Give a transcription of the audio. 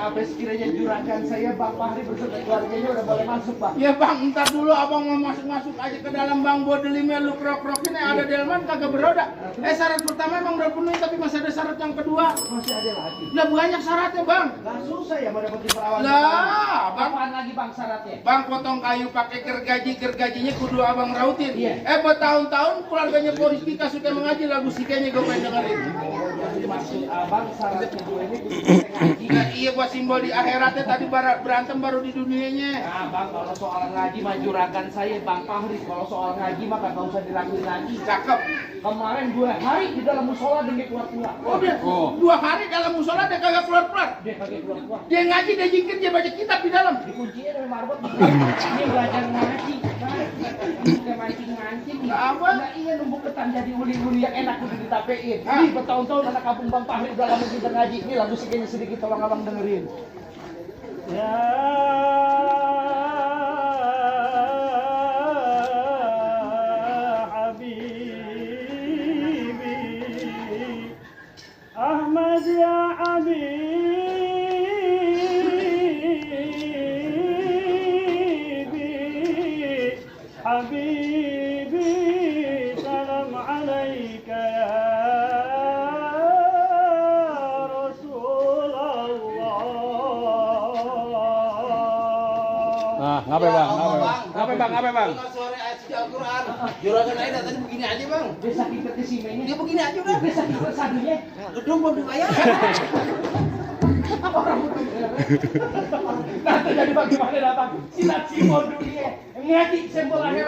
apa sekiranya juragan saya Bang Fahri beserta keluarganya udah boleh masuk, Bang? Ya Bang, ntar dulu abang mau masuk-masuk aja ke dalam Bang. Bodelimnya lu krok-krok ini ada delman kagak beroda. Syarat pertama emang udah penuhi, tapi masih ada syarat yang kedua. Masih ada lagi. Lah banyak syaratnya Bang. Gak susah ya mau dapetin perawan. Lah, Bang. Apaan lagi Bang syaratnya? Bang potong kayu pakai gergajinya kudu abang rautin. Iya. Bertahun-tahun keluarganya Boris Tika suka mengaji lagu sikanya gue pengen dengerin. Jadi maksud abang syaratnya gue ini kudu ngaji. Nah, iya buat simbol di akhiratnya, tadi berantem baru di dunianya. Nah Bang, kalau soal ngaji mah juragan saya Bang Fahri. Kalau soal ngaji mah kagak usah diraguin lagi. Cakep. Kemarin 2 hari di dalam musola dia keluar-keluar. Oh dia 2 hari dalam musola dia kagak keluar-keluar. Dia kagak keluar-keluar. Dia ngaji, dia zikir, dia baca kitab di dalam. Dikunciin sama marbot. Dia belajar ngaji. Kayak mancing-mancing. Apa? Nah iya numbuk ketan jadi uli-uli yang enak udah ditapein. Hah? Nih bertahun-tahun anak kampung Bang Fahri udah lama kita ngaji. Ini lagu sikenya sedikit tolong abang dengerin. Ya Habibi Ahmad ya Habibi Habibi salam alaika ya Ngapain bang? Ngapain bang? Sore ayat suci Al-Quran. Juragan Aida tadi begini aja bang. dia sakit kesimenya. Dia begini aja udah. Dia sakit kesadunya. Gedung belum dibayar. Orang butuh. Nanti jadi bagaimana datang? Silat simon dunia. Ngaji sembol akhir.